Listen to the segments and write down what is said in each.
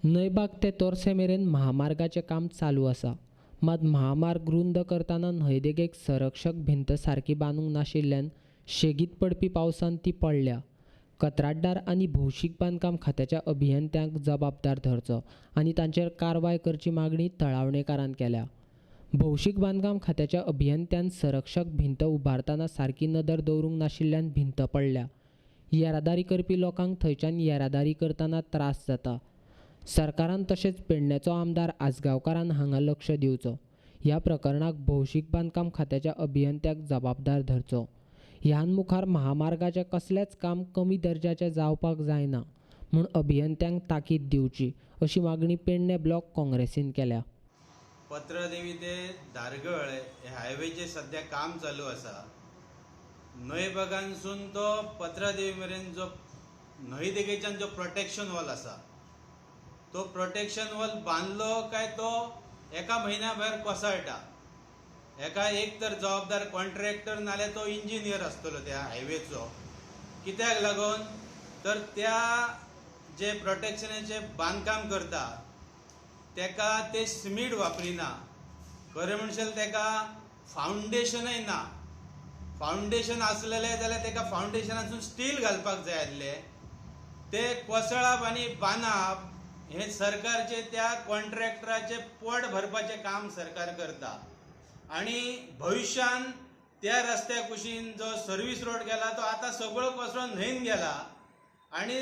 न्हंयबाग ते तोरसे मेरेन महामार्गाचें काम चालू आसा. मात महामार्ग रुंद करतना न्हंयदेगेक संरक्षक भिंत सारकी बांदूंक नाशिल्ल्यान शेगीत पडपी पावसान ती पडल्या. कंत्राटदार आनी भौशीक बांदकाम खात्याच्या अभियंत्यांक जबाबदार धरचो आनी तांचेर कारवाय करची मागणी तळावणेकारान केल्या. भौशीक बांदकाम खात्याच्या अभियंत्यान संरक्षक भिंत उबारतना सारकी नदर दवरूंक नाशिल्ल्यान भिंत पडल्या. येरादारी करपी लोकांक थंयच्यान येरादारी करतना त्रास जाता. सरकारान तशेंच पेडण्याचो आमदार आजगांवकारान हांगा लक्ष दिवचो. ह्या प्रकरणाक भौशीक बांदकाम खात्याच्या अभियंत्याक जबाबदार धरचो. ह्यान मुखार महामार्गाचें कसलेंच काम कमी दर्जाचें जावपाक जायना म्हूण अभियंत्यांक ताकीद दिवची अशी मागणी पेडणे ब्लॉक काँग्रेसीन केल्या. पत्रादेवी ते धारगळ हे हायवेचेर सद्या काम चालू आसा. न्हंयबागांसून तो पत्रादेवी मेरेन जो न्हंय देगेच्यान जो प्रोटेक्शन वॉल आसा, तो प्रोटेक्शन वॉल बांदलो काय तो एका म्हयन्या भायर कोसळटा. हेका एक तर जबाबदार कॉन्ट्रॅक्टर नाल्यार तो इंजिनियर आसतलो त्या हायवेचो. कित्याक लागून तर त्या जे प्रोटेक्शनाचें बांदकाम करता तेका ते सिमीट वापरिना. खरें म्हणशात तेका फावंडेशनय ना. फावंडेशन आसलेलें जाल्यार तेका फावंडेशनासून स्टील घालपाक जाय आसलें. ते कोसळप आनी बांदप हें सरकारचें त्या कॉन्ट्रॅक्टराचें पोट भरपाचें काम सरकार करता. आनी भविश्यान त्या रस्त्या कुशीन जो सर्वीस रोड गेला तो आतां सगळो कोसळून न्हंयन गेला आनी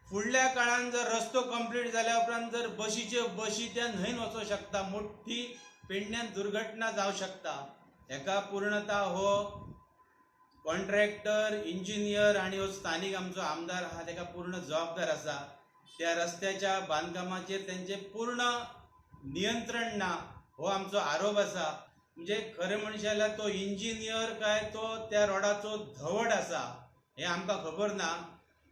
फुडल्या काळान जर रस्तो कंप्लीट जाल्या उपरांत जर बशीच्यो बशी त्या न्हंयन वचोंक शकता, मोठी पेडण्यान दुर्घटना जावं शकता. हेका पूर्णता हो कॉन्ट्रॅक्टर, इंजिनियर आनी हो स्थानीक आमचो आमदार आहा तेका पूर्ण जबाबदार आसा. त्या रस्त्याच्या बांदकामाचेर तेंचें पूर्ण नियंत्रण ना हो आमचो आरोप आसा. म्हणजे खरें म्हणशात जाल्यार तो इंजिनियर काय तो त्या रोडाचो धवड आसा हें आमकां खबर ना.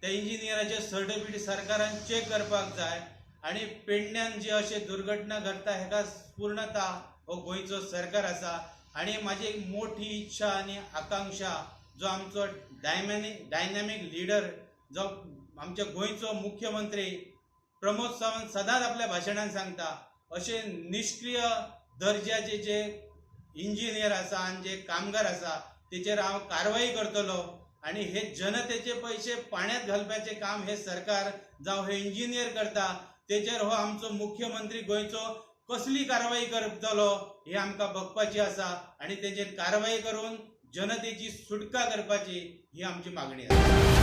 त्या इंजिनियराचे सर्टिफिकेट सरकारान चॅक करपाक जाय आनी पेडण्यान जी अशे दुर्घटना घडटा हेका पूर्णता हो गोंयचो सरकार आसा. आनी म्हाजी एक मोठी इच्छा आनी आकांक्षा, जो आमचो डायनॅमीक लिडर, जो आमच्या गोंयचो मुख्यमंत्री प्रमोद सावंत सदांच आपल्या भाशणान सांगता, अशे निश्क्रीय दर्जाचे जे इंजिनियर आसा आनी जे कामगार आसा तेचेर हांव कारवाई करतलो आनी हे जनतेचे पयशे पाण्यात घालपाचें काम हे सरकार जावं हे इंजिनियर करता तेचेर हो आमचो मुख्यमंत्री गोंयचो कसली कारवाई करतलो हे आमकां बघपाची आसा आनी तेचेर कारवाई करून जनतेची सुटका करपाची ही आमची मागणी आसा.